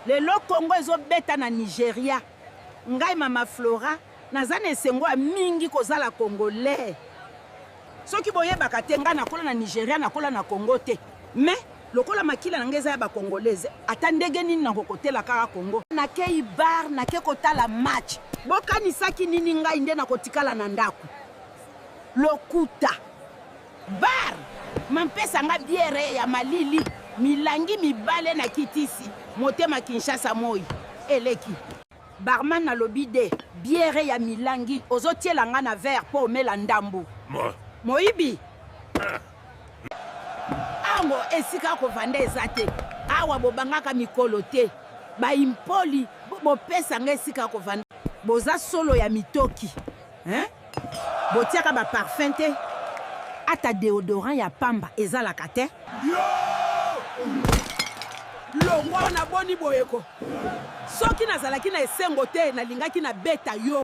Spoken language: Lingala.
Lelo Congo ezo beta na Nigeria ngai mama Flora naza na esengo ya mingi kozala congolais. Soki boyebaka te ngai nakola na Nigeria nakola na Congo te mais lokola makila na ngai eza ya ba congolais ata ndege nini nakokotela kaka Congo. Nakeyi bar nake kotala match bokanisaki nini ngai nde nakotikala na ndaku? Lokuta. Bar mampesa nga biere ya malili milangi mibale na kitisi motema Kinshasa moyi eleki. Barman alobi de biere ya milangi ozo tiela nga na verre po omela ndambu. Moyibi. Ango esika kovanda eza te awa bobangaka mikolo te ba impoli bopesa nga esika kovanda. Boza solo ya mitoki hein? Botiaka ba parfum te? Ata deodorant ya pamba ezalaka te? Yo! Longwa wana boni boye ko? Soki nazalaki na esengo te nalingaki na beta yo.